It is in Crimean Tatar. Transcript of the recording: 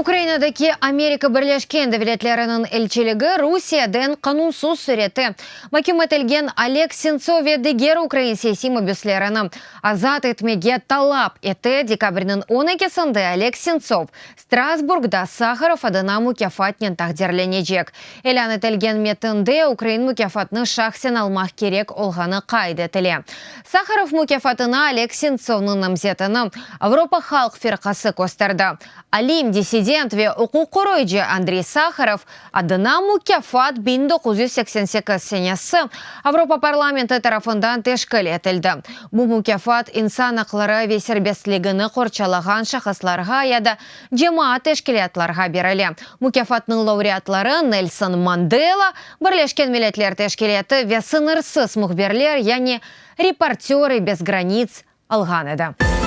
Ukrainadaki Amerika Birleşken Devletleriniñ elçiligi Rusiyeden qanunsız sürette maküm etilgen Oleg Sentsov ve diger ukrain siyasiy mabüslerini azat etmege talap etti. Dekabrniñ on ekisinde Oleg Sentsov Strasburgda Saharov adına mukâfatnen taqdirlenecek. İlân etilgen metinde ukrain mukâfatnı şahsen almaq kerek olğanı qayd etile. Saharov mukâfatına Oleg Sentsovnıñ namzetini Avropa halq firqası kösterdi. Alim, dissident ve uquq qoruyıcı Andrey Saharov adına mukâfat 1988 senesi Avropa parlamenti tarafından teşkil etildi. Bu mukâfat insan aqları ve serbestligini qorçalağan şahıslarğa ya da cemaat teşkilâtlarğa berile. Mukâfatnıñ laureatları Nelson Mandela, Birleşken Milletler Teşkilâtı ve Sıñırsız mühbirler, yani Reportörı bez granits alğan edi.